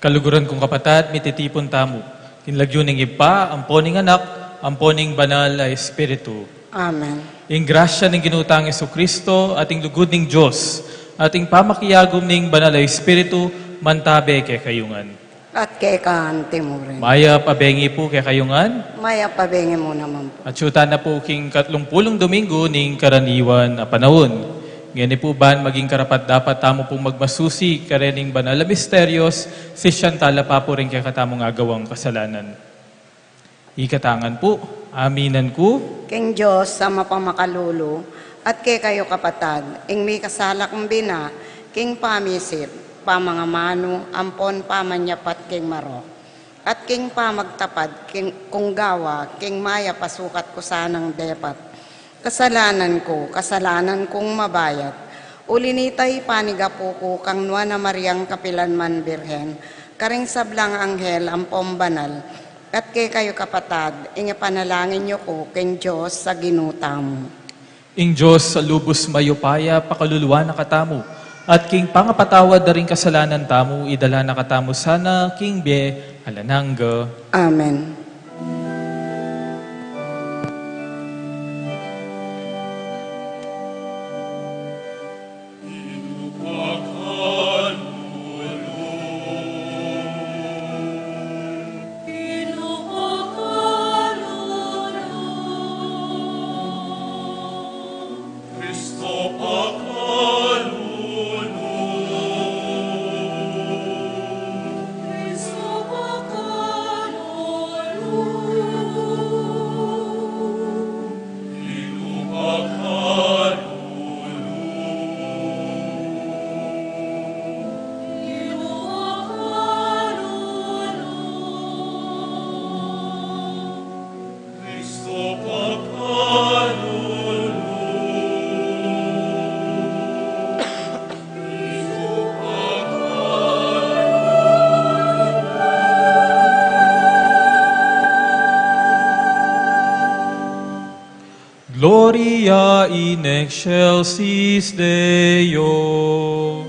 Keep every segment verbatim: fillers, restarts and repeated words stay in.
Kaluguran kung kapatad, mititipun tamu. King lagyu ning Ibpa, ampo ning Anak, ampo ning Banal a Espiritu. Amen. Ing grasya ning Ginu tang Jesucristo, at ing lugud ning Dios, at ing pamakiagum ning Banal a Espiritu, mantabe kekayu ngan. At keka anti mu rin. Mayap a bengi pu kekayu ngan. Mayap a bengi mu naman pu. At yu tana pu king katlung pulung Domingo ning karaniwan a panaun. Ngeni pu ban maging karapat-dapat tamu pung magmasusi karening banal a misterios, sisian tala pa pu ring kekatamung agawang kasalanan. Ikatang ngan pu, aminan ku. King Dios a mapamakalulu, at kekayu kapatad, ing mikasala kung bina, king pamisip, pamangamanu, ampon pamanyapat king marok. At king pamagtapad, king, kung gawa, king mayap a sukat ku sanang depat. Kasalanan ku, kasalanan kung mabayat. Uli nita ipanigapu ku kang Nuan a Mariang kapilan man Birhen, karing sablang anghel ampon banal, at kekayu kapatad, ing ipanalangin yu ku king Dios a Ginu tamu. Ing Dios a lubus mayupaya, pakaluluan na katamu, at king pangapatawad da ring kasalanan tamu, idala na katamu sana king bie alang angga. Amen. Gloria in excelsis Deo.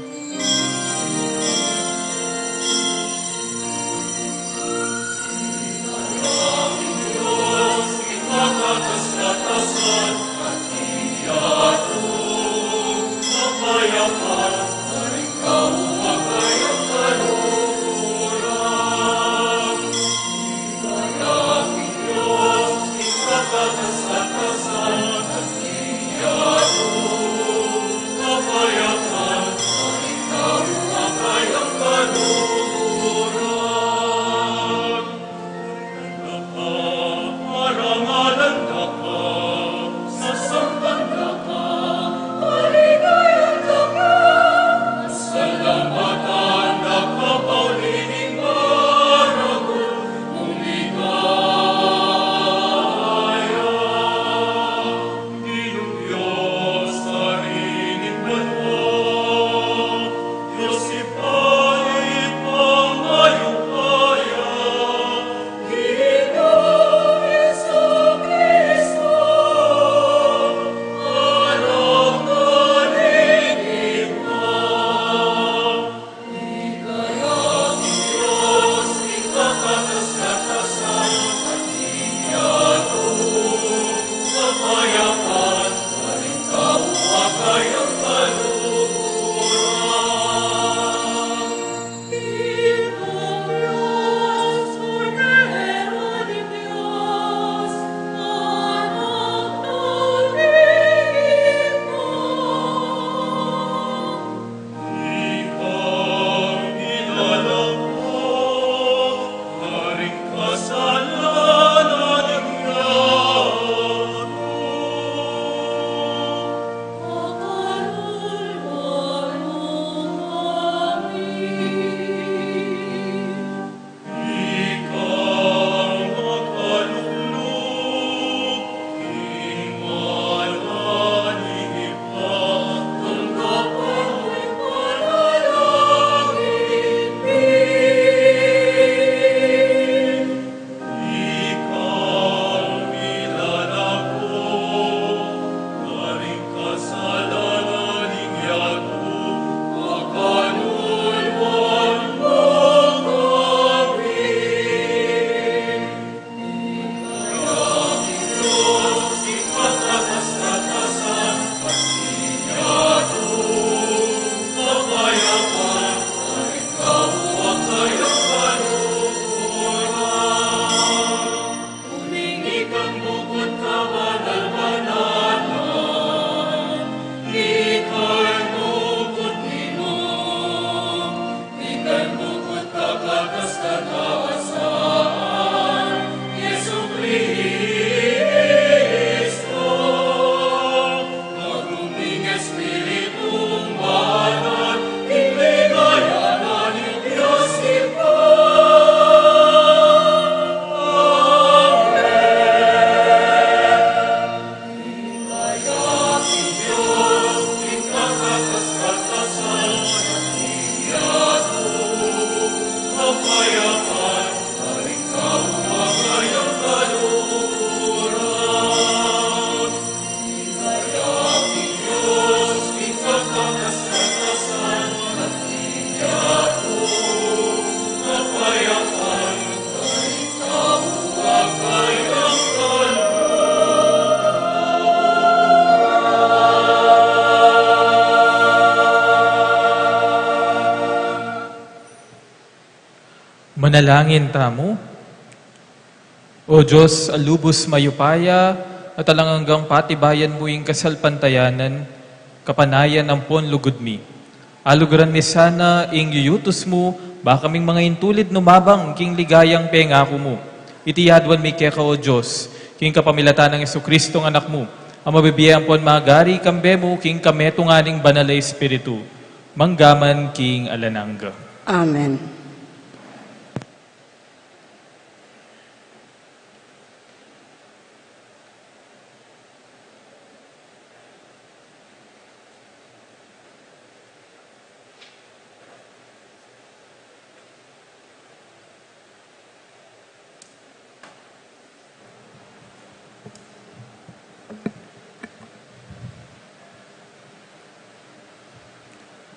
Manalangin tamu. O Dios a lubus mayupaya, at alang anggang patibayan mu ing kasalpantayanan, kapanayan ampon lugud mi. Aluguran mi sana ing yuyutus mu, ba kaming manga intulid numabang king ligayang pengaku mu. Iti yaduan mi keka, O Dios, king kapamilatan nang Jesucristo nga Anak mu, a mabibie ampon magari kambe mu king kametungan ning Banal a Espiritu, mangga man king alang angga. Amen.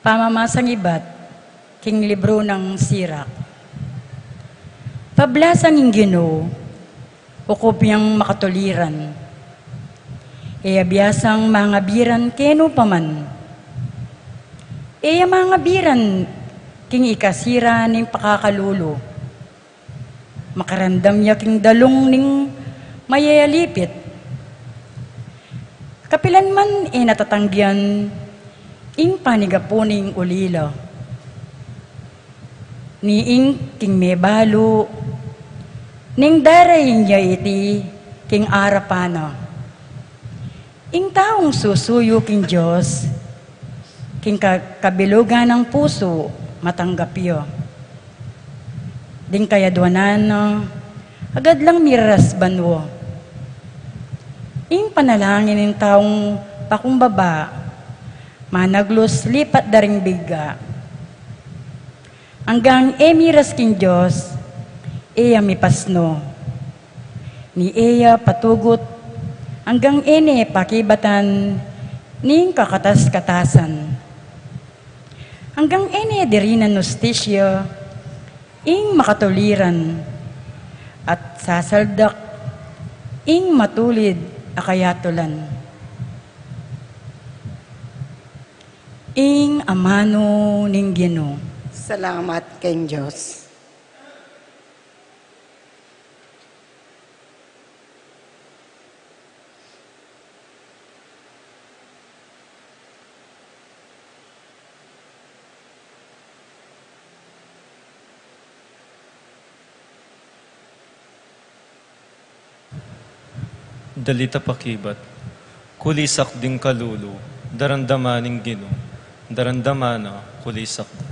Pamamasang ibat king libru nang Sirak. Pablasang ing Ginu, ukup yang makatuliran. E ya biasang mangabiran kenu pa man. E ya mangabiran king ikasira ning pakakalulu. Makarandam ya king dalung ning mayayalipit. Kapilan man e na tatanggian ing panigapu ning ulila. Ni ing king mebalu, ning darain ya iti king arapan na. Ing taung susuyu king Dios, king ka-, kabilugan nang pusu, matanggap ya. Ding kayaduanan na, agad lang miraras banua. Ing panalangin ning taung pakumbaba, managlus lipat da ring biga. Anggang e miras king Dios, e ya mipasnu. Ni e ya patugut, anggang e ne pakibatan ning kakatas-katasan. Anggang e ne dirinan hustisya ing makatuliran, at sasaldak ing matulid a kayatulan. Ing amanu ning Ginu. Salamat king Dios. Dalita pakibat. Kulisak ding kalulu, daramdaman ning Ginu, daramdaman na, kulisak da.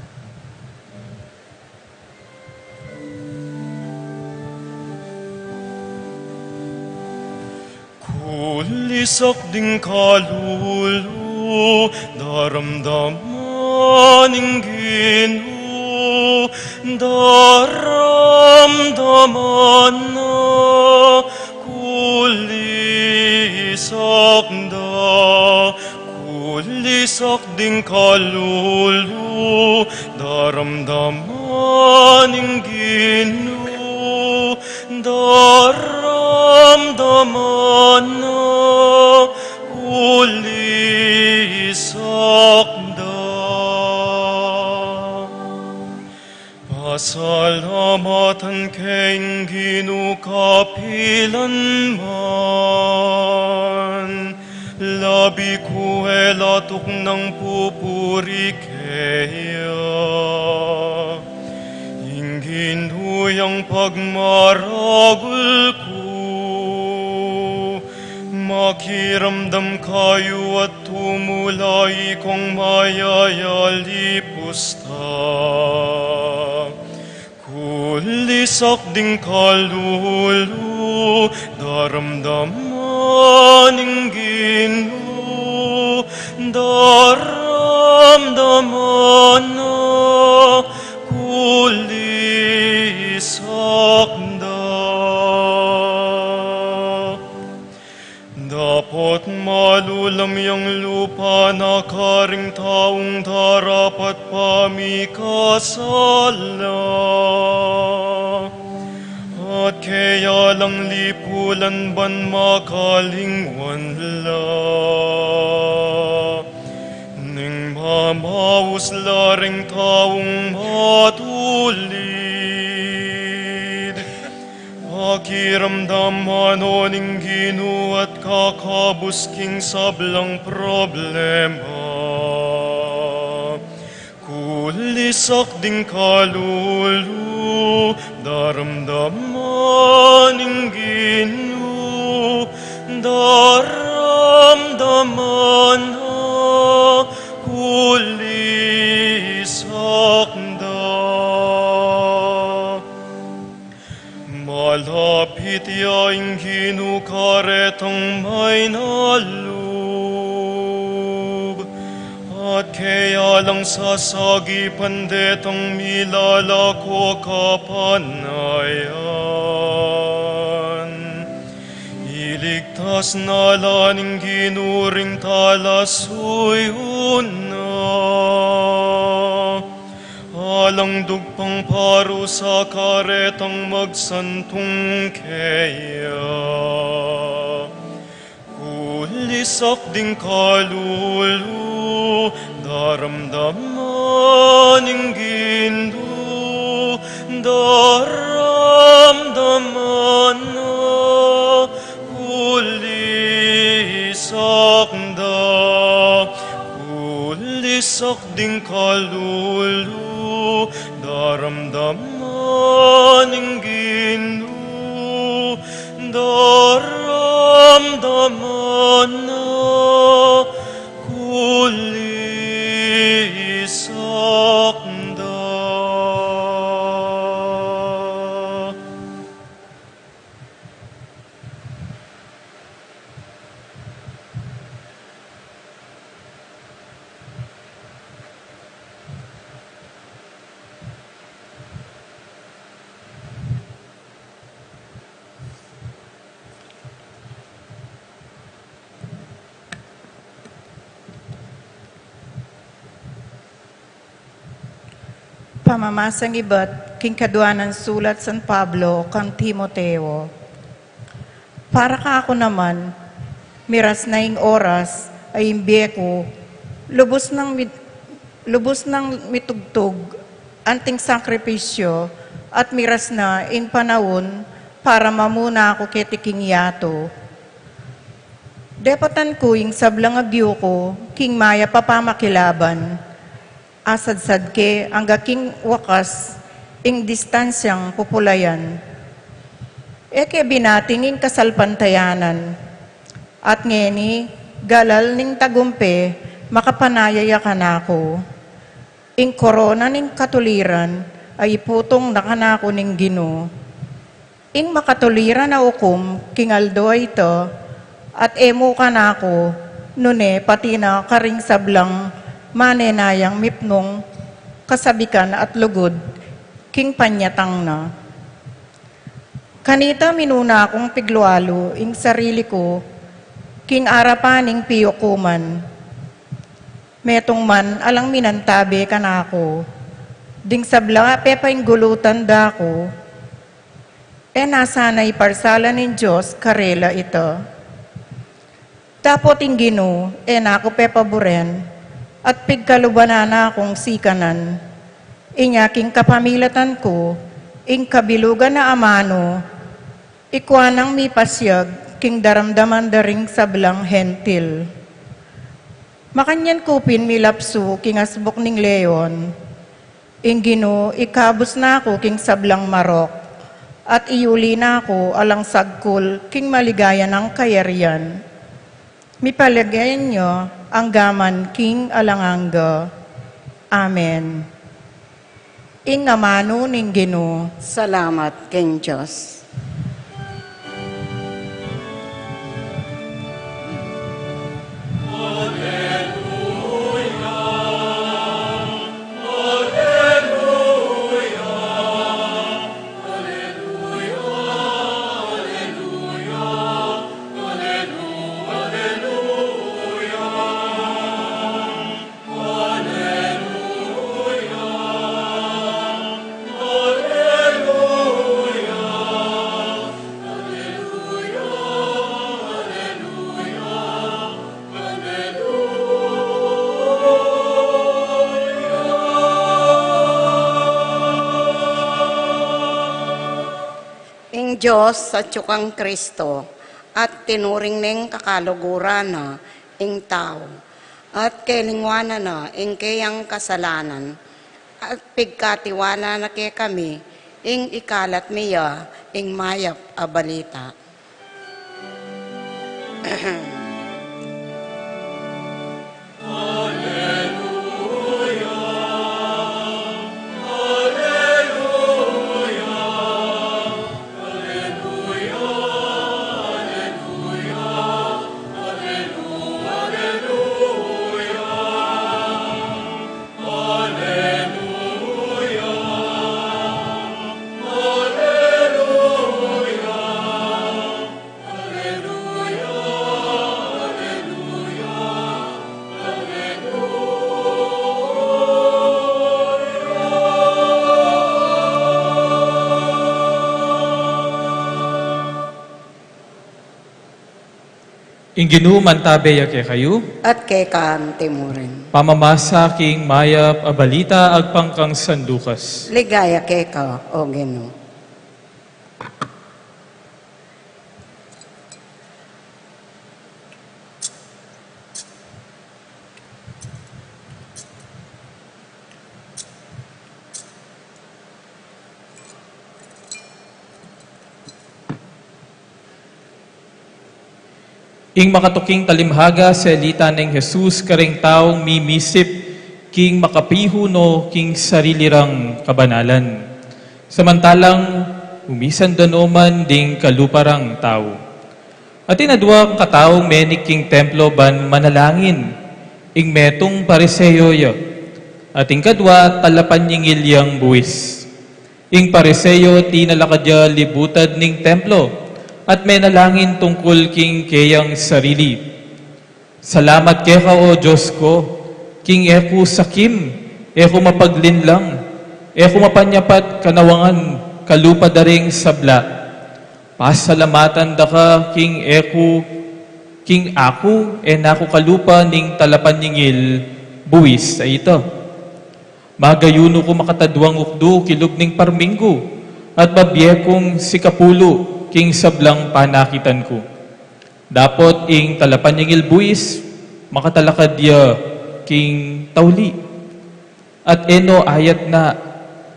Kulisak ding kalulu, daramdaman ning Ginu, daramdaman na, kulisak da. Kulisak ding kalulu, daramdaman ning Ginu, daramdaman na, kulisak da. Pasalamatan ke ing Ginu kapilan man, labi ku e latuk nang pupuri keya. Ing Ginu yang pagmaragul ku, makiramdam kayu at tumula ikong mayayalipus ta. Kulisak ding kalulu, daramdaman ning Ginu, daramdaman na, kulisak da. Dapot malulam yang lupa na karing taung darapat pamikasala, at keya lang lipulan ban makalingwan la. Ning mamaus la ring taung matuli, Kiramdaman no ning Ginu at kakabus king sablang problema. Kulisak ding kalulu, daramdaman ning Ginu, daramdaman na, kulisak da. Malapit ya ing Ginu karetang maynalub, at kaya lang sasagipan detang milalako kapanayan. Iligtas na la ning Ginu ring talasuyunan. Alang dugpang parusa karetang magsantung keya. Kulisak ding kalulu, daramdaman ing Ginu, daramdaman na, kulisak da, kulisak ding kalulu, daramdaman ing Ginu, daramdaman na, kulisak da. Pamamasang ibat king kaduanan sulat San Pablo kang Timoteo. Para kaku naman, miras na ing oras a ing bie ku lubus nang mit-, lubus nang mitugtug anting sakripisyu, at miras na ing panaun para mamuna ku keti king yatu. Depatan ku ing sablang agyu ku king mayap a pamakilaban. Asadsad ke angga king wakas ing distansyang pupulayan. E ke binating ing kasalpantayanan. At ngeni, galal ning tagumpe makapanaya ya kanaku. Ing korona ning katuliran a iputung na kanaku ning Ginu. Ing makatuliran a ukum king aldo a ita, at e mu kanaku, nune pati na karing sablang manenayang mipnung kasabikan at lugud king panyatang na. Kanita minuna kung piglualu ing sarili ku king arapan ning piukuman. Metung man alang minantabe kanaku, ding sabla pepainggulutan da ku. E na sana iparsala ning Dios karela ita. Dapot ing Ginu e na ku pepaburen, at pigkaluban na kung sikanan. Inya king kapamilatan ku, ing kabilugan a amanu, ikua nang mipasyag king daramdaman da ring sablang Hentil. Makanyan ku pin milapsu king asbuk ning leon. Ing Ginu ikabus na ku king sablang marok, at iyuli na ku alang sagkul king maligaya nang kayarian. Mipaligayan ya angga man king alang angga. Amen. Ing amanu ning Ginu. Salamat king Dios. Dios, atyu kang Kristo, at tinuring neng kakaluguran na ing tau, at kelingwanan na ing keyang kasalanan, at pigkatiwala na kekami ing ikalat mi ya ing mayap a balita. Ing Ginu mantabe ya kekayu. At keka mu rin. Pamamasa king mayap a balita agpang kang San Lucas. Ligaya keka, O Ginu. Ing makatuking talimhaga, selita neng Jesus kareng taung mimisip king makapihu no king sarili rang kabanalan. Samantalang umisan da no man ding kalupa rang tau. Atin adwang kataung menik king templo ban manalangin, ing metung Pariseo ya, at ing kadwa talapanyingil yang buis. Ing Pariseo tinalakad ya libutad ning templo, at menalangin tungkul king keyang sarili. Salamat keka, O Dios ku, king e ku sakim, e ku mapaglinlang, e ku mapanyapat kanawangan kalupa da ring sabla. Pasalamatan da ka king e ku, king aku e na ku kalupa ning talapanyingil buis a ita. Magayunu ku makatadwang ukdu kilub ning parminggu, at babie kung sikapulu king sablang panakitan ku. Dapot ing talapanyingil buis, makatalakad ya king tauli. At e no ayat na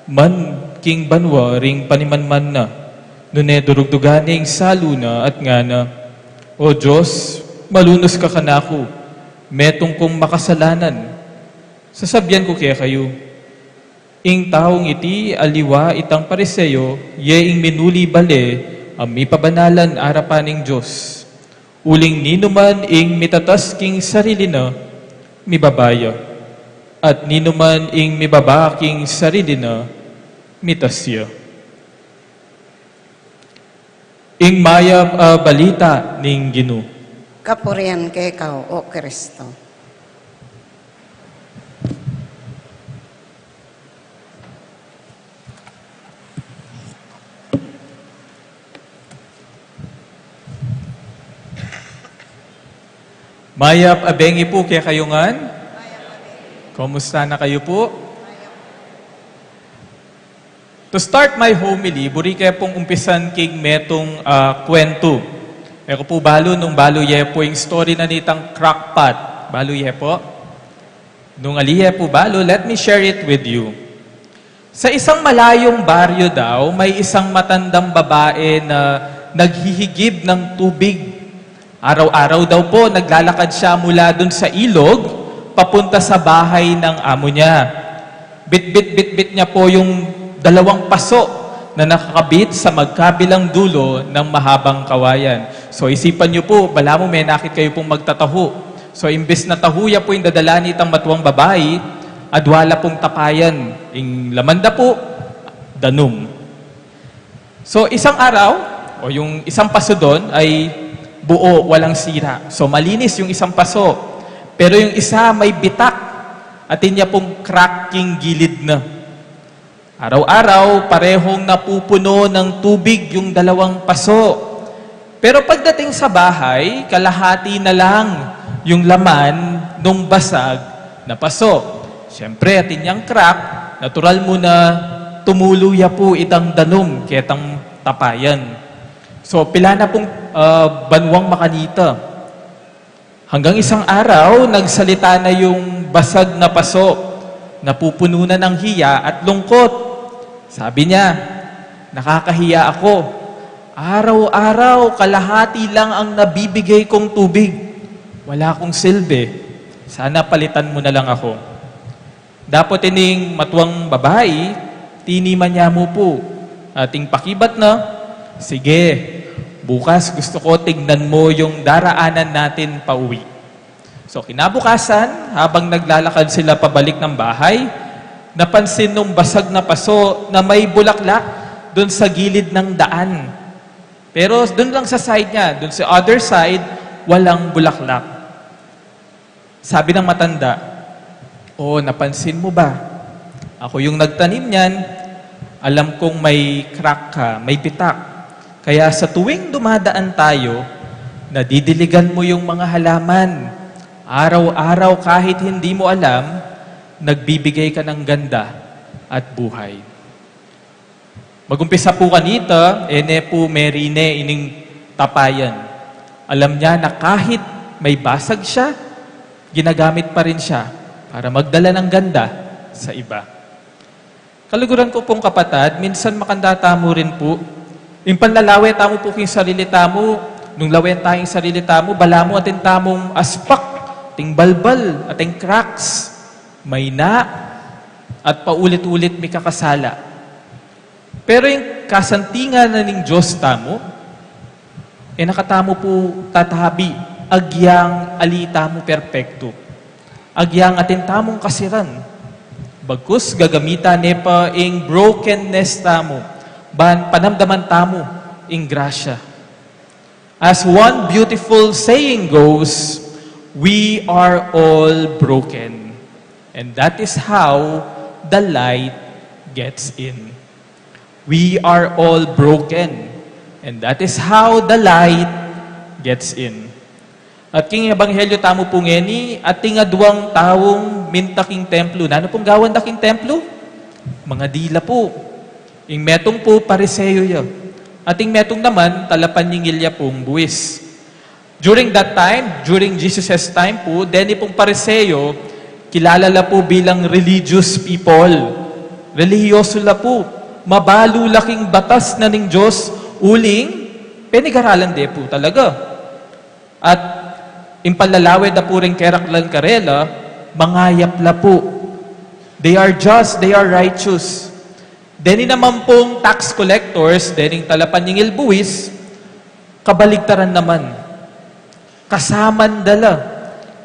man king banua ring panimanman na, nune durugdugan ne ing salu na at ngana, O Dios, malunus ka kanaku, metung kung makasalanan. Sasabian ku kekayu, ing taung iti aliwa itang Pariseo, ye ing minuli bale a mipabanalan arapan ning Dios. Uling ninuman ing mitatas king sarili na, mibaba ya, at ninuman ing mibaba king sarili na, mitas ya. Ing mayap a balita ning Ginu. Kapurian keka, O Kristo. Mayap a bengi pu kekayu ngan. Kumusta na kayu pu? To start my homily, buri ke pung umpisan king metung, ah, kwentu. E ku pu balu nung balu ye pu ing story na nitang crackpot. Balu ye pu? Nung ali ye pu balu, let me share it with you. Sa isang malayung baryo daw, may isang matandang babae na naghihigib ng tubig. Araw-araw daw po, naglalakad siya mula dun sa ilog papunta sa bahay ng amo niya. Bitbit-bitbit niya po yung dalawang paso na nakakabit sa magkabilang dulo ng mahabang kawayan. So, isipan niyo po, balamu menakit kayo pong magtatahu. So, imbes na tahu ya po yung dadala nitang matuang babai, adwa la pong tapayan. Ing laman da po, danum. So, isang araw, o yung isang paso dun ay buo, walang sira. So, malinis yung isang paso. Pero yung isa may bitak, atin ya pong crack king gilid na. Araw-araw, parehong napupuno ng tubig yung dalawang paso. Pero pagdating sa bahay, kalahati na lang yung laman nung basag na paso. Siyempre, atin yang crack, natural mu na tumulo ya pu itang danum ketang tapayan. So, pila na pung, ah, banuang makanita. Hanggang isang araw, nagsalita na yung basag na paso, napupuno na ng hiya at lungkot. Sabi niya, "Nakakahiya ako. Araw-araw, kalahati lang ang nabibigay kong tubig. Wala akong silbi. Sana palitan mo na lang ako." Dapot ining matuang babai, tiniman ya mu pu. Ating pakibat na, "Sige, bukas gusto ko tignan mo yung daraanan natin pauwi." So, kinabukasan, habang naglalakad sila pabalik ng bahay, napansin nung basag na paso na may bulaklak dun sa gilid ng daan. Pero dun lang sa side niya, dun sa other side, walang bulaklak. Sabi ng matanda, "O, napansin mo ba? Ako yung nagtanim niyan. Alam kong may crack ka, may bitak. Kaya sa tuwing dumadaan tayo, nadidiligan mo yung mga halaman. Araw-araw, kahit hindi mo alam, nagbibigay ka ng ganda at buhay." Magumpisa pu kanita, e ne pu merine ining tapayan. Alam niya na kahit may basag siya, ginagamit pa rin siya para magdala ng ganda sa iba. Kaluguran ku pung kapatad, minsan makanda tamu rin pu. Ing panlalawe tamu pu king sarili tamu, nung lawen ta ing sarili tamu, balamu atin tamung aspak, ating balbal, ating cracks, mayna, at paulit-ulit mikakasala. Pero ing kasantingan na ning Dios tamu, e na katamu pu tatabi agyang ali tamu perpektu, agyang atin tamung kasiran. Bagkus gagamitan ne pa ing brokenness tamu ban panamdaman tamu ing grasya. As one beautiful saying goes, "We are all broken. And that is how the light gets in." We are all broken. And that is how the light gets in. At king ebanghelyo tamu pu ngeni, ating aduang taung minta king templo. Nanu pung gawan da king templo? Mangadi la pu. Ing metung pu, Pariseo ya. At ing metung naman, talapanyingil ya pung buis. During that time, during Jesus' time pu, deni pung Pariseo, kilala la pu bilang religious people. Relihiyoso la pu. Mabalu la king batas na ning Dios, uling penigaralan de pu talaga. At ing panlalawe da pu ring keraklan karela, mangayap la pu. They are just, they are righteous. Deni naman pung tax collectors, dening talapanyingil buis, kabaligtaran naman. Kasaman da la,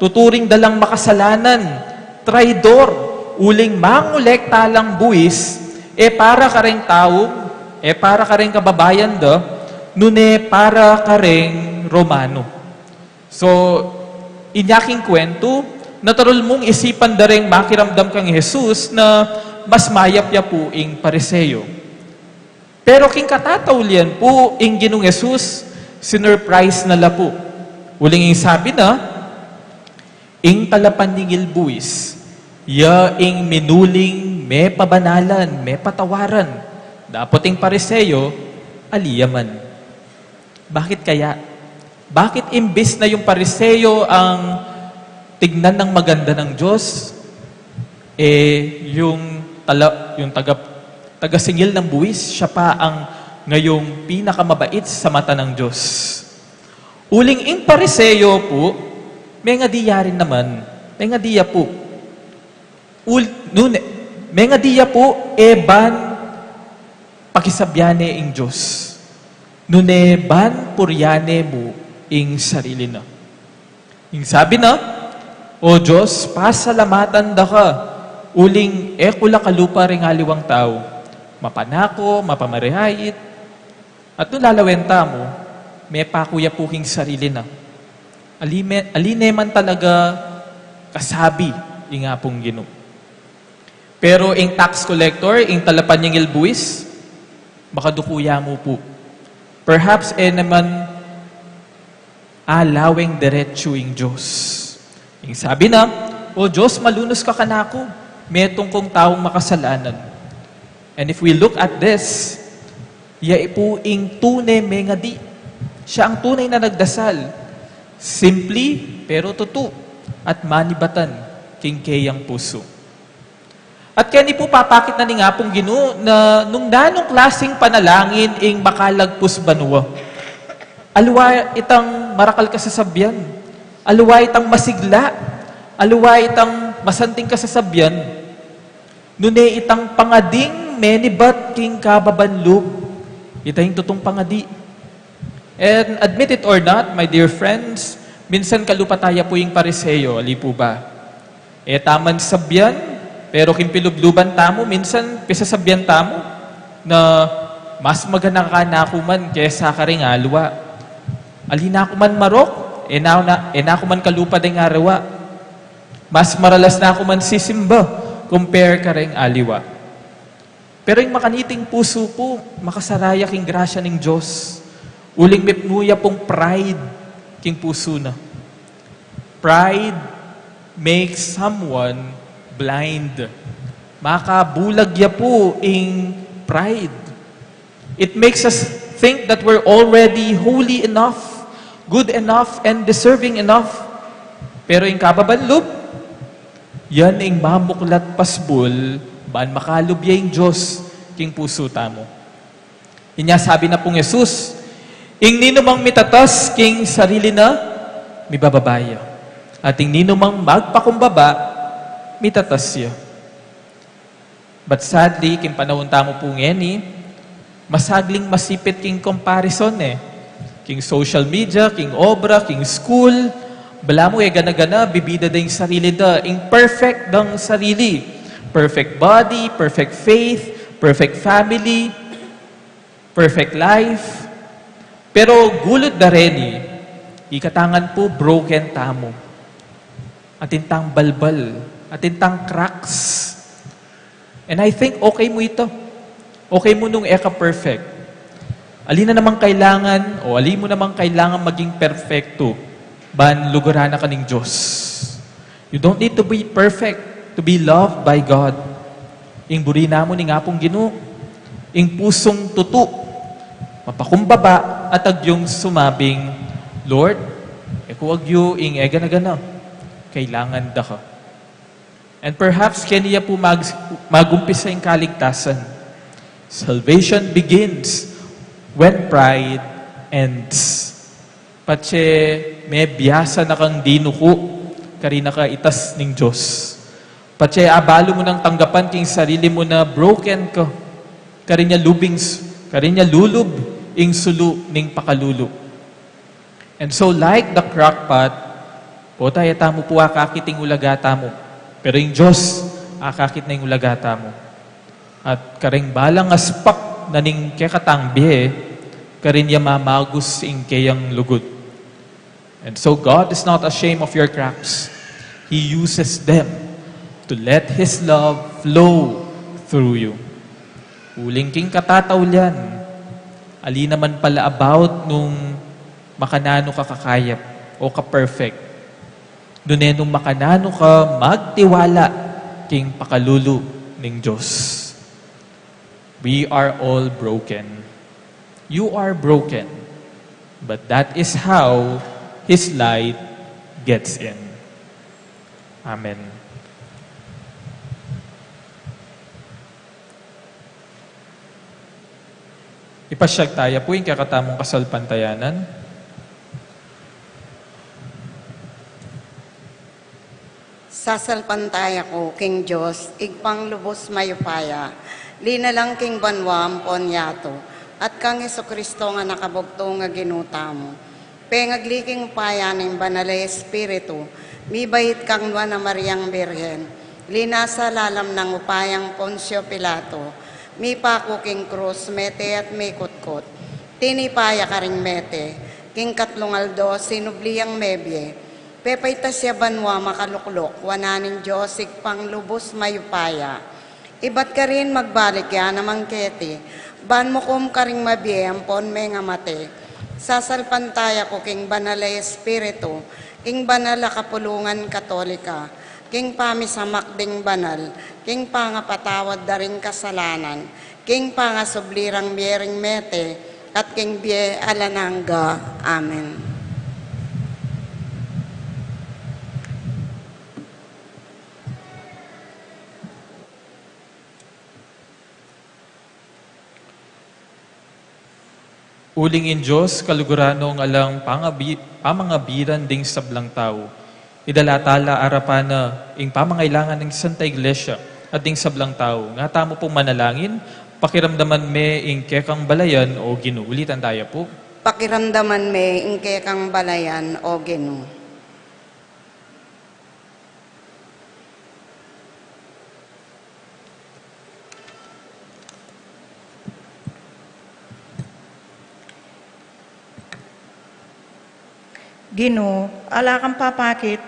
tuturing da lang makasalanan, traidor, uling mangolekta lang buis, e para kareng tau, e para kareng kababayan da, nune para kareng Romano. So, inya king kuwentu, naturul mung isipan da reng makiramdam kang Jesus na mas mayap ya pu ing Pariseo. Pero king katataulian pu, ing Ginung Jesus, sinurprise na la pu. Uling ing sabi na, "Ing talapanyingil buis, ya ing minuling mepabanalan, mepatawaran. Dapot ing Pariseo, ali ya man." Bakit kaya? Bakit imbis na yung Pariseo ang tignan ng maganda ng Diyos, eh, yung tala-, yung taga-, tagasingil ng buwis, siya pa ang ngayong pinakamabait sa mata ng Diyos? Uling ing Pariseo pu, mengadi ya rin naman, mengadi ya pu. Ul-, nune, mengadi ya pu, e ban pakisabyan ne ing Dios. Nune ban purian ne mu ing sarili na. Ing sabi na, "O Dios, pasalamatan da ka, uling e ku la kalupa ring aliwang tau. Mapanako, mapamareait." At nung lalawen tamu, mepaku ya pu king sarili na. Ali me-, ali ne man talaga kasabi ing Apung Ginu. Pero ing tax collector, ing talapanyingil buwis, makaduku ya mu pu. Perhaps, e naman alaweng deretsu ing Dios. Ing sabi na, "O Dios, malunus ka kanaku, metung kung taung makasalanan." And if we look at this, ya pu ing tune mengadi. Siya ang tunay na nagdasal. Simple, pero tutu, at manibatan king keyang pusu. At keni pu papakit na ning Apung Ginu na nung nanung klasing panalangin ing makalagpus banua. Aliwa itang marakal kasasabyan. Aliwa itang masigla. Aliwa itang masanting kasasabyan. Nune itang pangading menibat king kababan lub. Ita ing tutung pangadi. And admit it or not, my dear friends, minsan kalupa taya pu ing Pariseo, ali pu ba? E taman sabyan, pero king pilubluban tamu, minsan pisasabyan tamu na mas magana ka naku man kesa karing aliwa. Ali naku man marok, e na, na, e naku man kalupa deng aliwa. Mas maralas naku man sisimba, compare karing aliwa. Pero ing makaniting pusu pu, makasaraya king grasya ning Dios. Uling mipnu ya pung pride king pusu na. Pride makes someone blind. Makabulag ya pu ing pride. It makes us think that we're already holy enough, good enough, and deserving enough. Pero ing kababan lub, yan ing mamuklat pasbul, ban makalub ya ing Dios king pusu tamu. Inya sabi na pung Jesus, ing ninumang mitatas king sarili na, mibababa ya. At ing ninumang magpakumbaba, mitatas ya. But sadly, king panahun tamu pu ngeni, masagling masipit king comparison e. King social media, king obra, king school, balamu e gana-gana, bibida da ing sarili da, ing perfect dang sarili. Perfect body, perfect faith, perfect family, perfect life. Pero gulut da reni, ika tangan pu broken tamu. Atin tang balbal, atin tang cracks. And I think okay mu ita. Okay mu nung e ka perfect. Ali na namang kailangan, o ali mu namang kailangan maging perpektu, ban lugaran na ka ning Dios. You don't need to be perfect to be loved by God. Ing buri namu ning Apung Ginu, ing pusung tutu, mapakumbaba at agyung sumabing, "Lord, e ku agyu ing e gana-gana, kailangan da ka." And perhaps keni ya pu mag-, magumpisa ing kaligtasan. Salvation begins when pride ends. Patse mebiasa na kang dinuku, karina ka itas ning Dios. Patse abalu mu nang tanggapan king sarili mu na broken ka, karin ya lubing s-, karin ya lulub ing sulu ning pakalulu. And so, like the crock pot, pota e tamu pu akakit ing ulaga tamu. Pero ing Dios, akakit na ing ulaga tamu. At karing balang aspak na ning kekatang bie, karin ya mamagus ing keyang lugud. And so God is not ashamed of your cracks. He uses them to let His love flow through you. Uling king katataulian, ali naman pala about nung makananu ka kakayap o ka-perfect. Nune nung makananu ka magtiwala king pakalulu ning Dios. We are all broken. You are broken. But that is how His light gets in. Amen. Ipasyag taya pu ing kekatamung kasalpantayanan. Sasalpantaya ku king Dios, Ibpang lubus mayupaya, linalang king banua ampon yatu, at kang Jesucristo a anak a bugtung a Ginu tamu. Pengagli king upaya ning Banal a Espiritu, mibait kang Nuan a Mariang Birhen, linasa lalam nang upayang Poncio Pilato, mipaku king krus, mete at mikutkut. Tinipa ya karing mete, king katlung aldo sinubli yang mebie, pepaitas ya banua makalukluk wanan ning Dios Ibpang lubus mayupaya. Ibat karin magbalik ya naman keti, ban mukum karing mabie ampon mengamate. Sasalpantaya ku king Banal a Espiritu, king banal a kapulungan Katolika, king pamisamak ding banal, king pangapatawad da ring kasalanan, king pangasubli rang mie ring mete, at king bie alang angga. Amen. Uling ing Dios, kaluguran no ing alang pangabi-, pamangabiran ding sablang tau. Idala tala arapan na ing pamangailangan ning Santa Iglesia at ding sablang tau. Nga tamu pung manalangin, pakiramdaman me ing kekang balayan, O Ginu. Ulitan taya pu. Pakiramdaman me ing kekang balayan, O Ginu. Ginu, ala kang papakit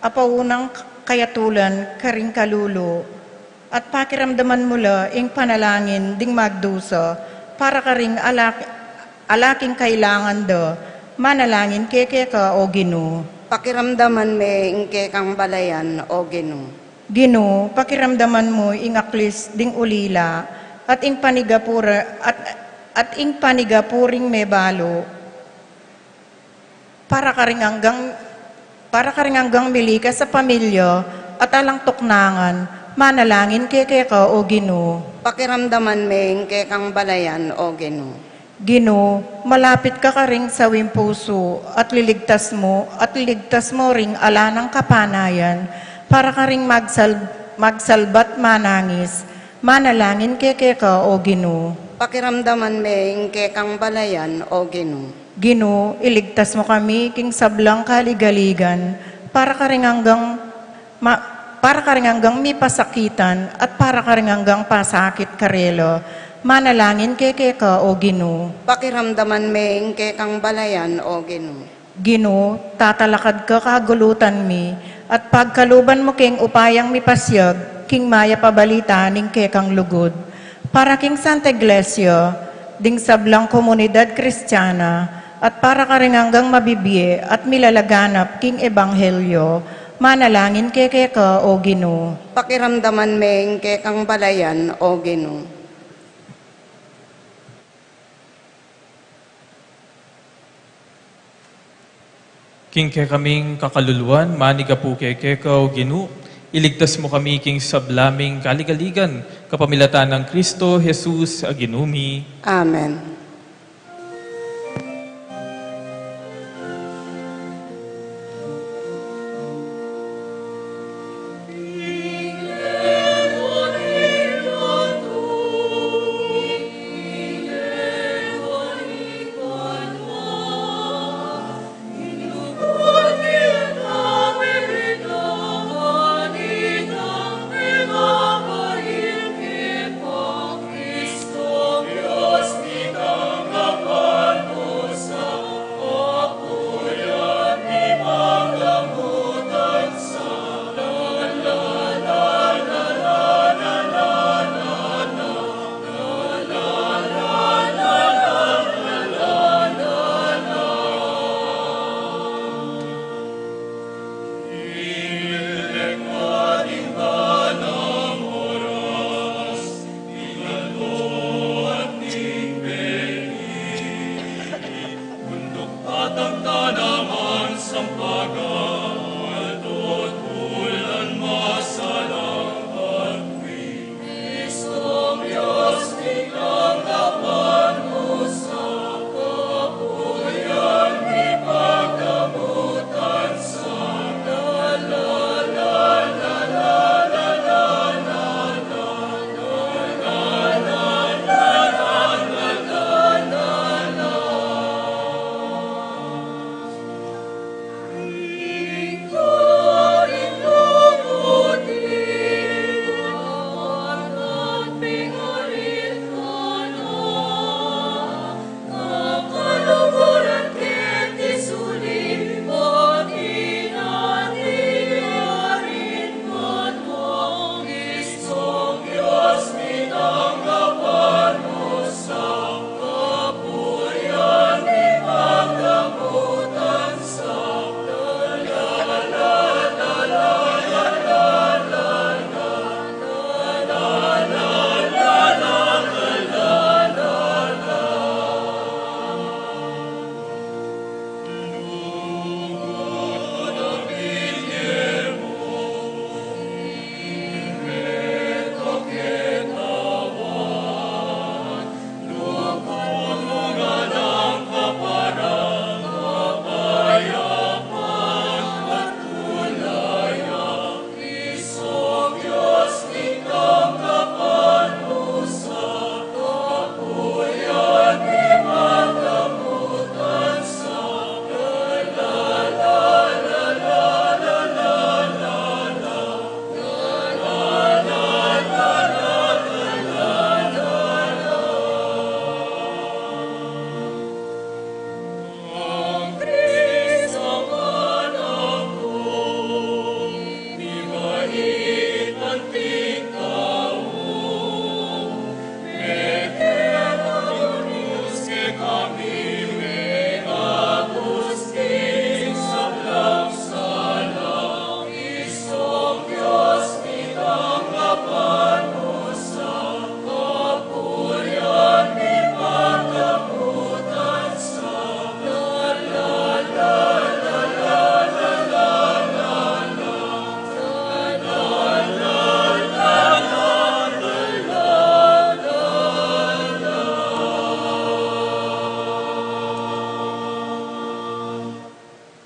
a paunang kayatulan karing kalulu, at pakiramdaman mu la ing panalangin ding magdusa para karing ala, ala king kailangan da, manalangin keke ka, O Ginu. Pakiramdaman me ing kekang balayan, O Ginu. Ginu, pakiramdaman mu ing aklis ding ulila, at ing panigapura, at, at ing panigapuring mebalu, para karing anggang, para karing anggang milikas a pamilya, at alang tuknangan, manalangin keke ka, O Ginu. Pakiramdaman me ing kekang balayan, O Ginu. Ginu, malapit ka karing sawing pusu, at liligtas mu, at liligtas mu ring ala nang kapanayan, para karing magsal-, magsalba't manangis, manalangin keke ka, O Ginu. Pakiramdaman me ing kekang balayan, O Ginu. Ginu, iligtas mu kami king sablang kaligaligan, para karing anggang ma-, para karing anggang mipasakitan, at para karing anggang pasakit karela. Manalangin keke ka, O Ginu. Pakiramdaman me ing kekang balayan, O Ginu. Ginu, tatalakad ka kagulutan mi, at pagkaluban mu king upayang mipasyag king mayap a balita ning kekang lugud. Para king Santa Iglesia, ding sablang komunidad Kristiana, at para karing anggang mabibie at milalaganap king ebanghelyo, manalangin keke ka, O Ginu. Pakiramdaman me ing kekang balayan, O Ginu. King kekaming kakaluluan, manigapu keke ka, O Ginu, iligtas mu kami king sabla ming kaligaligan, kapamilatan nang Kristo Jesus a Ginu mi. Amen.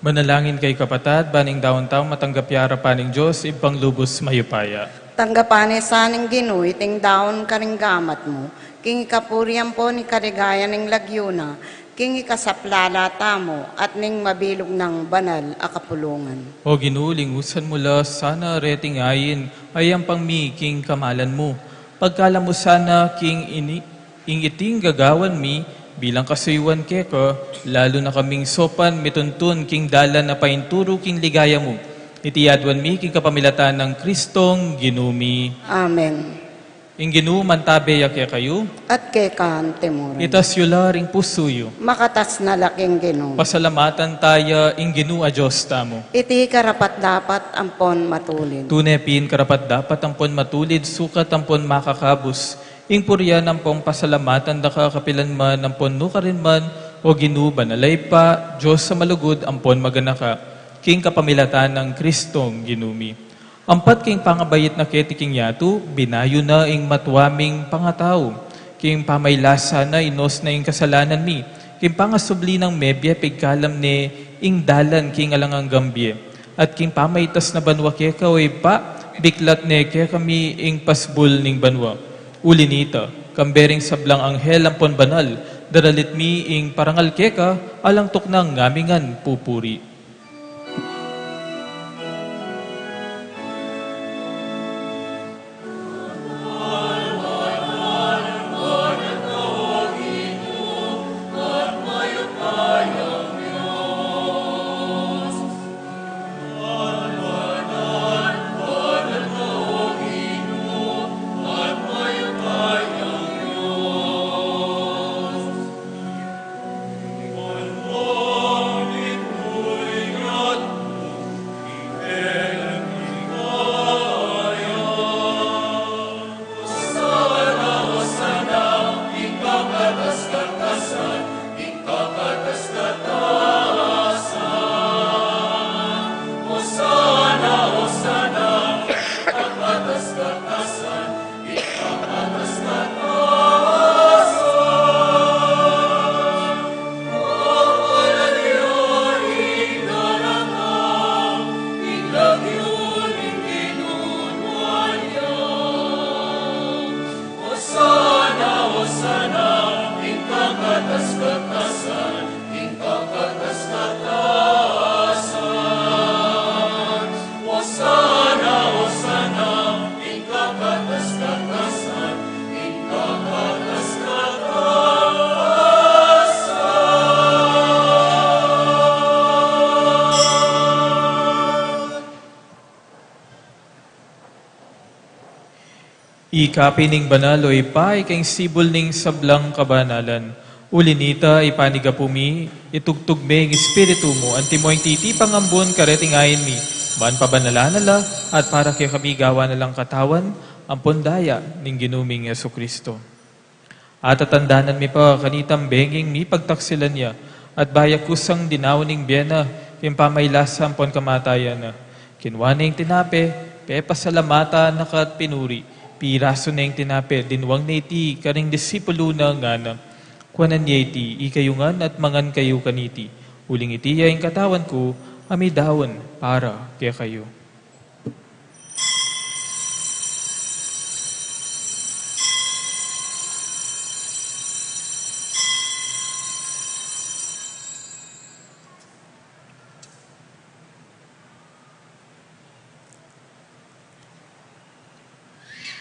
Manalangin kayu, kapatad, ban ing daun tau matanggap ya arapan ning Dios, Ibpang lubus mayupaya. Tanggapan na sa ning Ginu iting daun karing gamat mu, king ikapuri ampon ikaligayan ning lagyu na, king ikasaplala tamu at ning mabilug nang banal a kapulungan. O Ginu, lingusan mu la sana reting ain a iyampang mi king kamalan mu. Pagkalam mu sana king ini, ing iting gagawan mi bilang kasuyuan keka, lalu na kaming saupan mituntun king dalan a painturu king ligaya mu. Iti aduan mi king kapamilatan nang Kristong Ginu mi. Amen. Ing Ginu mantabe ya kekayu. At keka naman murin. Itas yu la ring pusu yu. Makatas na la king Ginu. Pasalamatan taya ing Ginu a Dios tamu. Iti karapat-dapat ampon matulid. Tune pin karapat-dapat ampon matulid, sukat ampon makakabus, ing purian ampon pasalamatan da ka kapilan man ampon nukarin man, O Ginu, banal a Ibpa, Dios a malugud ampon maganaka, king kapamilatan nang Kristong Ginu mi. Ampat king pangabait na keti king yatu, binayu na ing matua ming pangatau. King pamaylasa na inus na ing kasalanan mi. King pangasubli nang mebie, pigkalam ne ing dalan king alang anggang bie. At king pamaitas na banua keka, O Ibpa, biklat ne kekami ing pasbul ning banua. Uli nita, kambe ring sablang anghel ampon banal, daralit mi ing parangal keka, alang tuknang ngamingan pupuri. Ika pin ing banal, O Ibpa, ika ing sibul ning sablang kabanalan. Uli nita, ipanyawad mu mi, itubud me ing Espiritu mu, antimo ing titipang ambun kareting ain mi, ban pabanalan na la, at para kekami gawan na lang katawan ampon daya ning Ginu ming Jesucristo. Atatandanan mi pa kanitang benging mipagtaksilan ya, at bayu kusang dinaun ing bie na, king pamaylasa ampon kamatayan na. Kinua ne ing tinape, pepasalamatan na ka at pinuri, pirasu ne ing tinape, dinwang ne iti karing disipulu na, ngana: Kuanan ye iti ikayu ngan at mangan kayu kaniti, uling iti ya ing katawan ku a midaun para kekayu.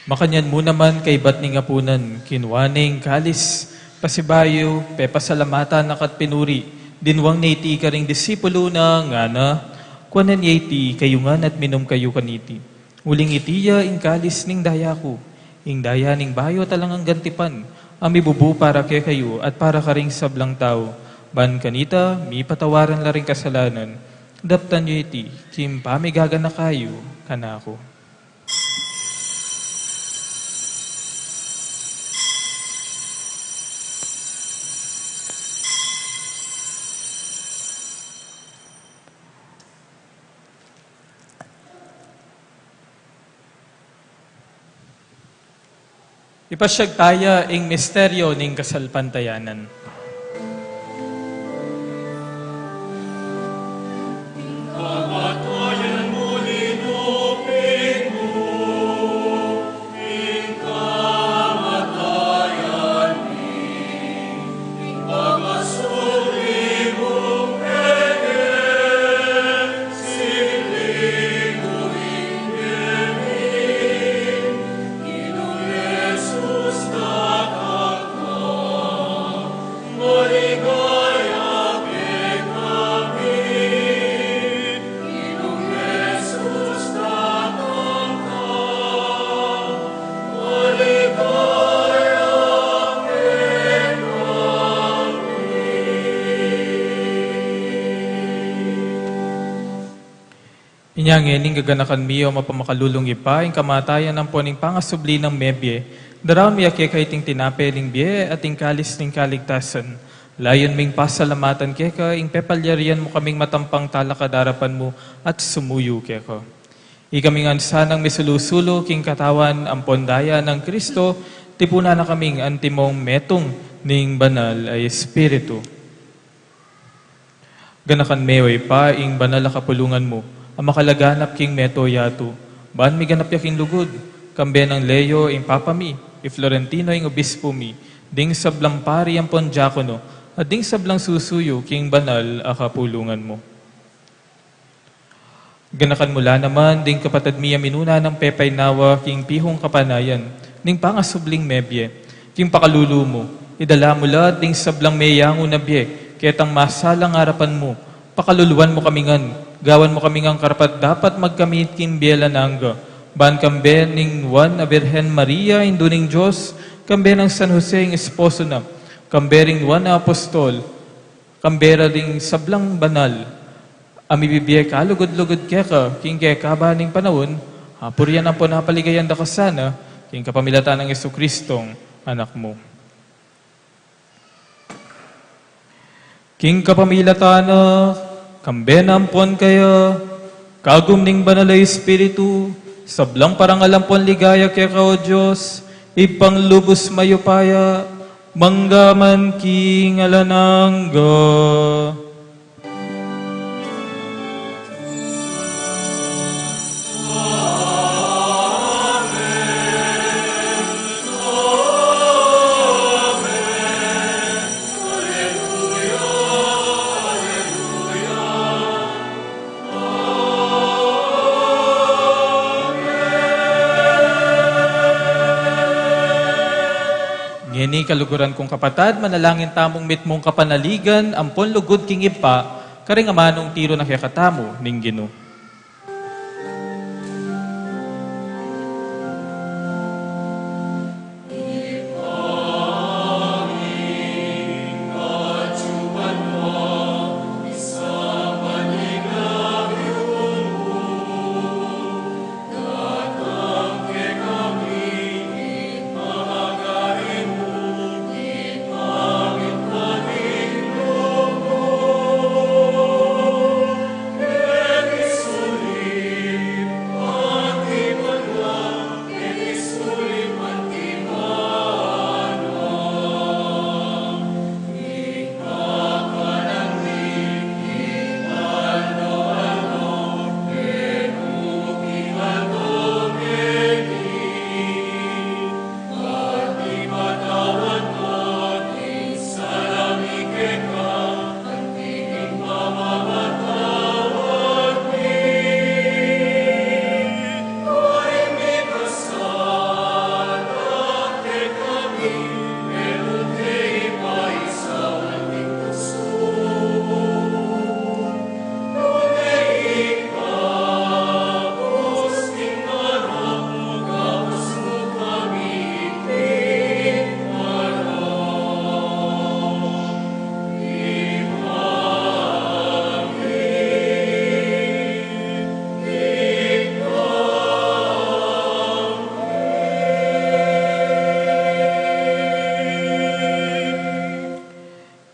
Makanyan mu naman kaybat ning apunan, kinua ne ing kalis, pasibayu, pepasalamatan na ka at pinuri, dinwang ne iti karing disipulu na, ngana: Kuanan ye iti ikayu ngan at minum kayu kaniti, uling iti ya ing kalis ning daya ku, ing daya ning bayu at alang anggang tipan, a mibubu para kekayu at para karing sablang tau, ban kanita mipatawaran la ring kasalanan. Daptan yu iti king pamigaganaka yu kanaku. Ipasyag taya ing misteryo ning kasalpantayanan. Inya ngeni, gaganakan mi, o mapamakalulung Ibpa, ing kamatayan ampon ing pangasubli nang mebie, daraun mi keka iting tinape ning bie at ing kalis ning kaligtasan. Layun ming pasalamatan keka ing pepalyarian mu kaming matampang talakad king arapan mu at sumuyu keka. Ikami ngan sanang misulu-sulu king katawan ampon daya nang Kristo, tipunan na kaming antimong metung ning Banal a Espiritu. Ganakan me, o Ibpa, ing banal a kapulungan mu, a makalaganap king mabilug a yatu, ban miganap ya king lugud, kambe nang Leo ing Papa mi, i Florentino ing Obispo mi, ding sablang pari ampon diakono, at ding sablang susuyu king banal a kapulungan mu. Ganakan mu la naman ding kapatad mi a minuna nang pepaynawa king pihung kapanayan ning pangasubling mebie. King pakalulu mu, idala mu la ding sablang meyangu na bie ketang masalang arapan mu. Pakaluluan mu kami ngan, gawan mu kami ngan karapat-dapat magkamit king bie alang angga, ban kambe ning Nuan a Birhen Maria, Indu ning Dios, kambe nang San Jose ing esposo na, kambe ring Nuan a Apostol, kambe ra ding sablang banal a mibibie kalugud-lugud keka king kekaba ning panaun, apurian ampon apaligayan da ka sana, king kapamilatan nang Jesucristong Anak mu. King kapamilatan na, kambe na ampon kaya, kagum ning Banal a Espiritu, sablang parangal ampon ligaya keka, o Dios, Ibpang lubus mayupaya, mangga man king alang angga. Ngeni, kaluguran kung kapatad, manalangin tamung mitmung kapanaligan ampon lugud king Ibpa, karing amanung tiru na kekatamu ning Ginu.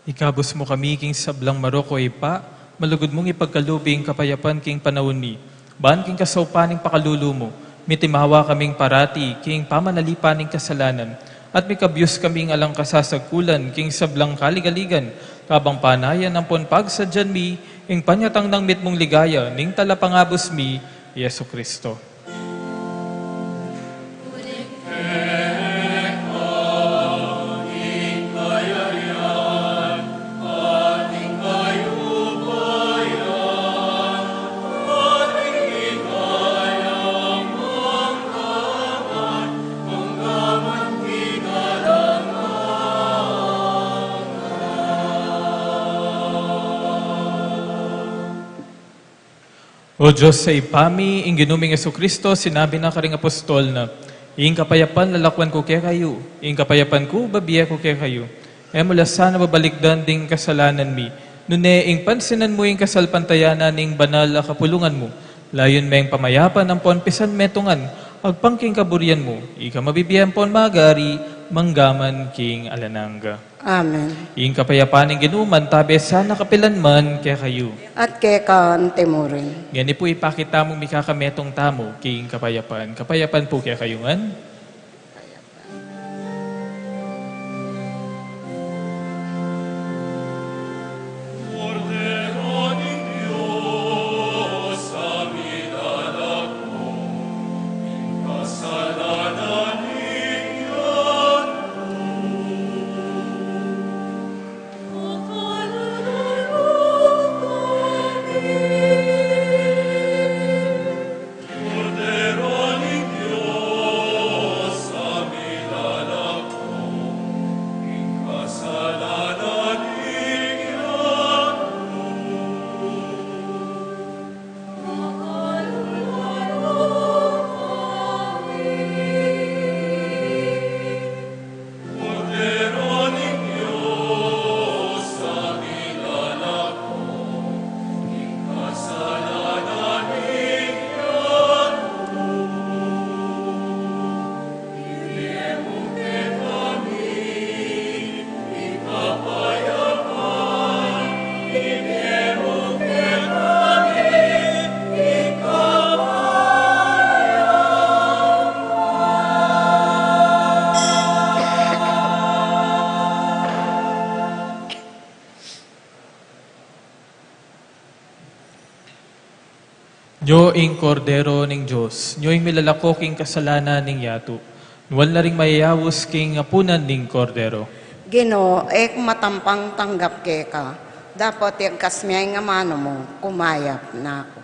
Ikabus mu kami king sablang marok, o Ibpa, malugud mung ipagkalub ing kapayapan king panaun mi, ban king kasaupan ning pakalulu mu, mitimawa kaming parati king pamanalipan ning kasalanan, at mikabus kaming alang kasasagkulan king sablang kaligaligan, kabang panayan ampon pagsadyan mi ing panyatang nang mitmung ligaya ning Talapangabus mi, Jesucristo. O Dios a Ibpa mi, ing Ginu ming Jesucristo, sinabi na karing apostol na, "Ing kapayapan lalakwan ku kekayu, ing kapayapan ku babie ku kekayu." E mu la sana babalikdan ding kasalanan mi, nune ing pansinan mu ing kasalpantayanan ning banal a kapulungan mu, Layun meng pamayapan ampon pisan metung, agpang king kaburian mu, ika mabibie ampon magari, mangga man king alang angga. Amen. Ing kapayapan ning Ginu mantabe sana kapilan man kekayu. At keka mu rin. Ngeni pu ipakit tamu mikakametung tamu king kapayapan. Kapayapan pu kekayu ngan. Nyo ing Kordero ning Dios, nyo ing milalako king kasalanan ning yatu. Nuan la ring mayayaus king apunan ning Kordero. Ginu, e ku matampang tanggap keka, dapot iagkas me ing amanu mu, kumayap na ku.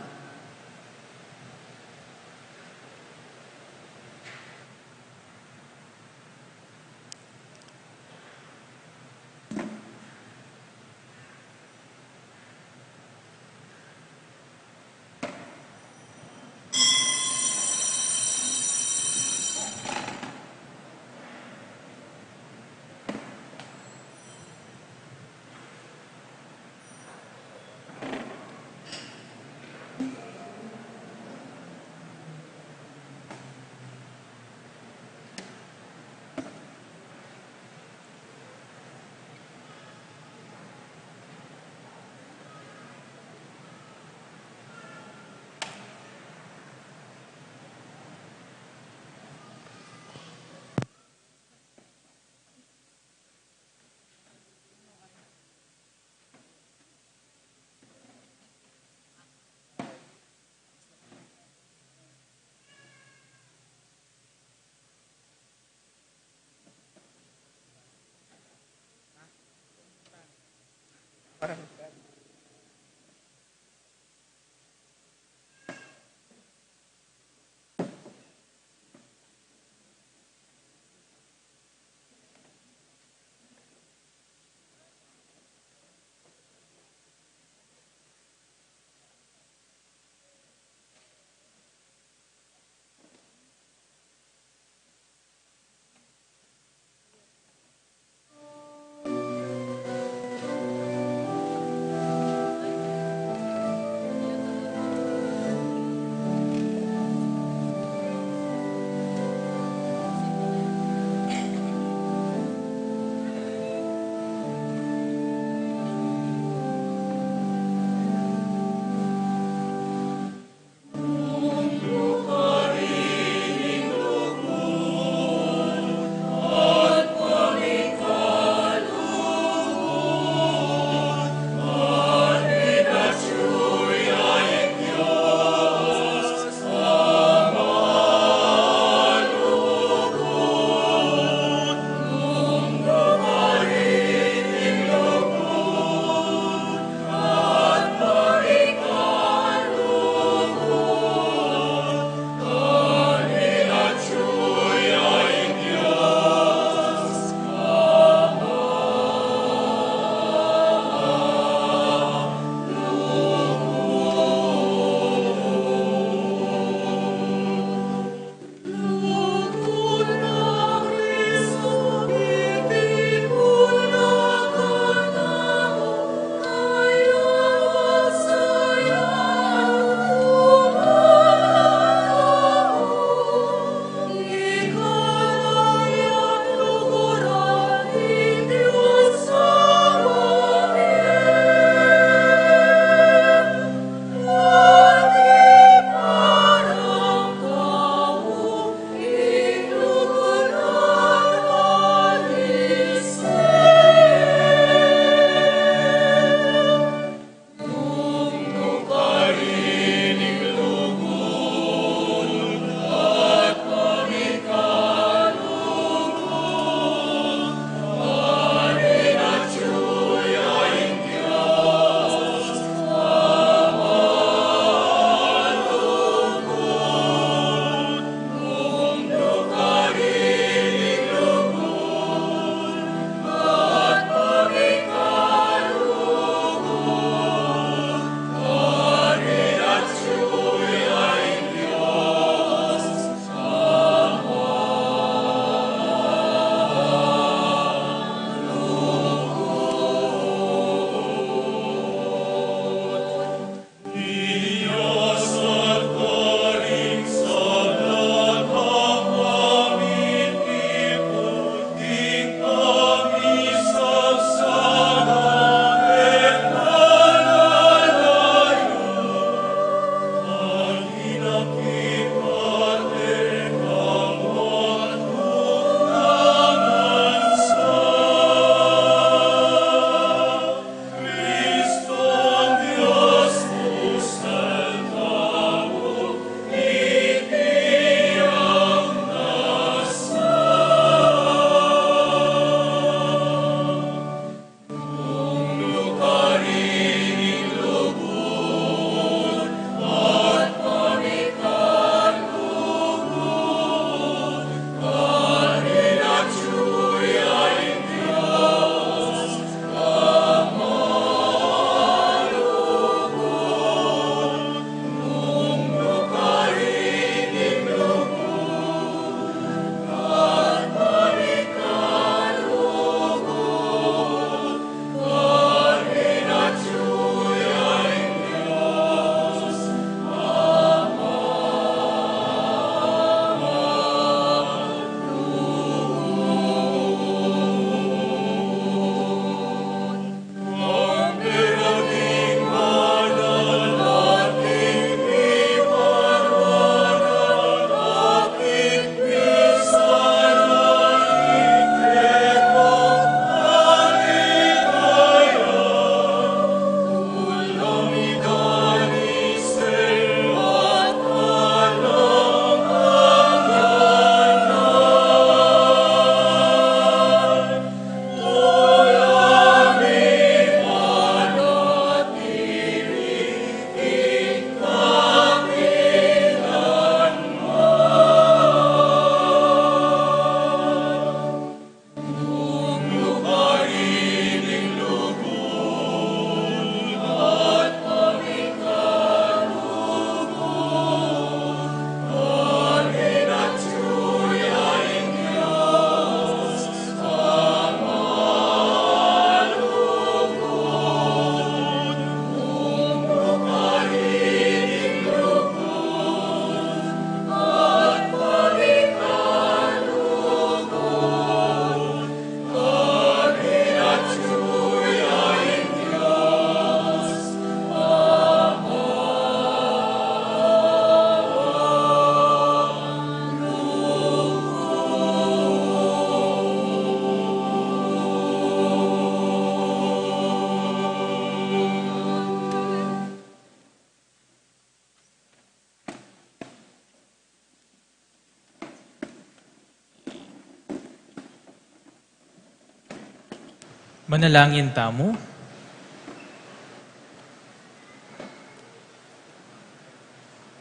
Manalangin tamu.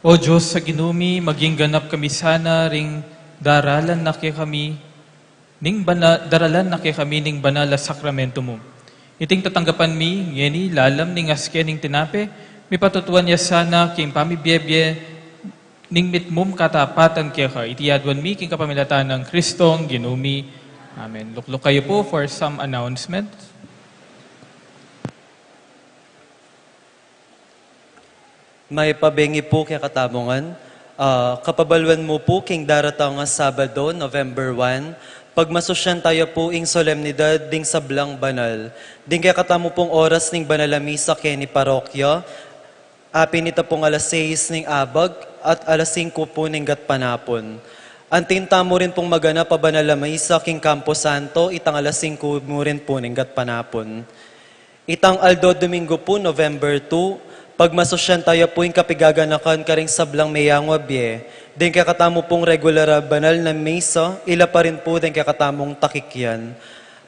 O Dios a Ginu mi, maging ganap kami sana ring daralan na kekami ning bana-, daralan na kekami ning banal a sakramento mu. Iting tatanggapan mi ngeni lalam ning aske ning tinape, mipatutuan ya sana king pamibiebie ning mitmung katapatan keka. Iti aduan mi king kapamilatan nang Kristong Ginu mi. Amen. Lukluk kayu pu for some announcements. Mayap a bengi pu kekatamu ngan. Ah, kapabaluan mu pu king daratang a Sabado, November one, pagmasusyan taya pu ing solemnidad ding sablang banal. Ding kekatamu pung oras ning banal a misa keni parokya, apin ita pung alas seis ning abag at alas singko pu ning gatpanapun. Antin tamu rin pung maganap a banal a misa king Campo Santo, itang alas singko mu rin pu ning gatpanapun. Itang aldo Domingo pu, November two, pagmasusyan taya pu ing kapigaganakan karing sablang meyangu a bie. Ding kekatamu pung regular a banal na misa, ila pa rin pu ding kekatamung takikyan.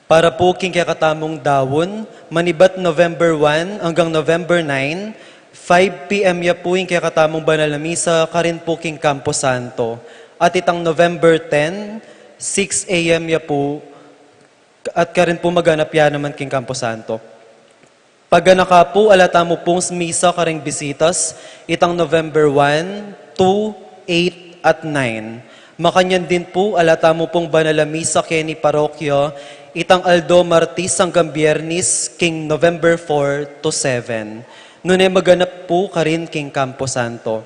Para pu king kekatamung daun, manibat November one anggang November nine, five P M ya pu ing kekatamung banal na misa karin pu king Campo Santo. At itang November ten, six A M ya pu, at karin pu maganap ya naman king Campo Santo. Paganaka pu, ala tamu pung misa karing bisitas, itang November one, two, eight, at nine. Makanyan din pu, ala tamu pung banal a misa keni parokya, itang aldo Martis anggang Biernis, king November four to seven. Nune maganap pu karin king Campo Santo.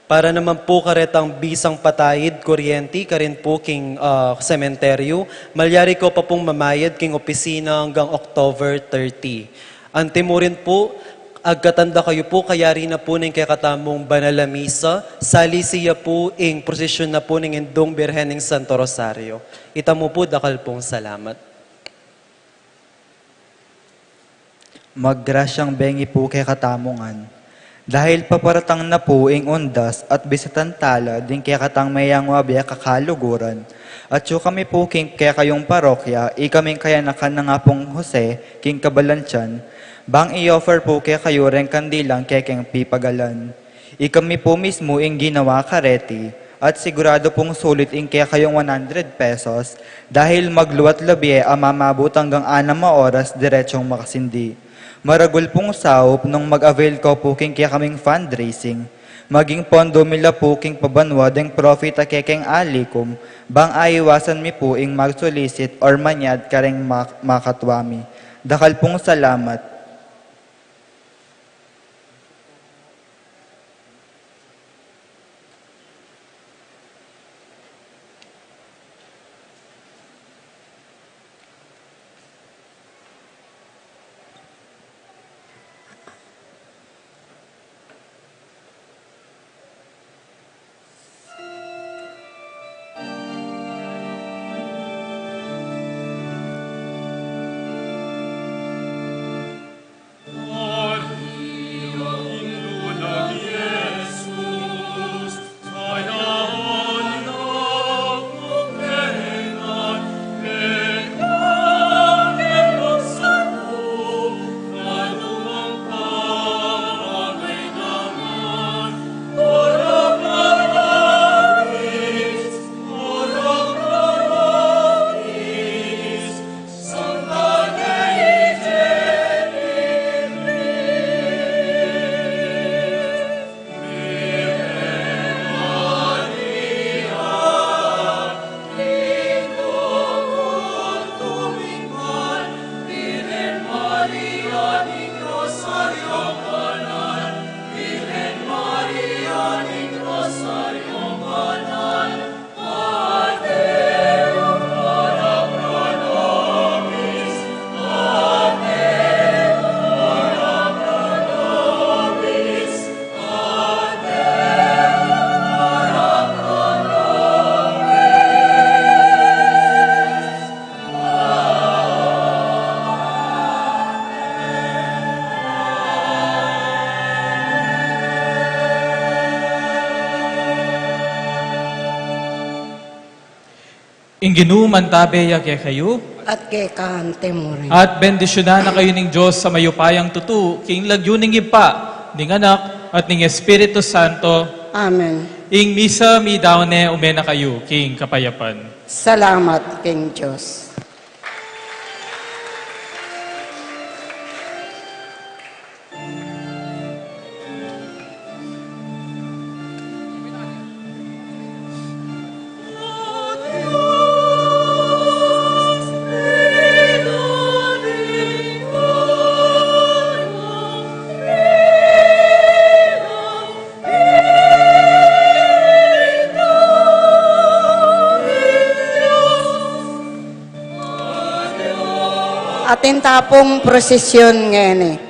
Para naman pu karetang bisang pataid kuryenti karin pu king, ah, sementeryo, malyari ko pa pung mamayad king opisina anggang October thirty. Antimurin pu, agkatan da kayu pu, kayari na pu ning kekatamung banal a misa, salisi ya pu ing prosesyon na pu ning Indung Birhen ning Santo Rosario. Ita mu pu, dakal pung salamat. Maggrasyang bengi pu kekatamu ngan. Dahil paparatang na pu ing undas at bisitang tala ding kekatang meyangu a bie kakaluguran, atyu kami pu king kekayung parokya, ikaming kayanakan nang Apung Jose king Cabalantian, bang i-offer pu kekayu reng kandilang kekeng pipagalan. Ikami pu mismu ing ginawa kareti, at sigurado pung sulit ing kekayung one hundred pesos, dahil magluat la bie a mamabut anggang anam a oras diretsong makasindi. Maragul pung saup nung mag-avail ko pu king kekaming fundraising. Maging pondo mi la pu king pabanua deng profit a kekeng alikum, bang aiwasan mi pu ing mag-solicit or manyad kareng mak-, makatwa mi. Dakal pung salamat. Ing Ginu mantabe ya kekayu. At keka mu rin. At bendisyunan na kayu ning Dios a mayupayang tutu, king lagyu ning Ibpa, ning Anak, at ning Espiritu Santo. Amen. Ing misa midaun ne, ume na kayu king kapayapan. Salamat king Dios. Atin ta pung prosesyon ngeni.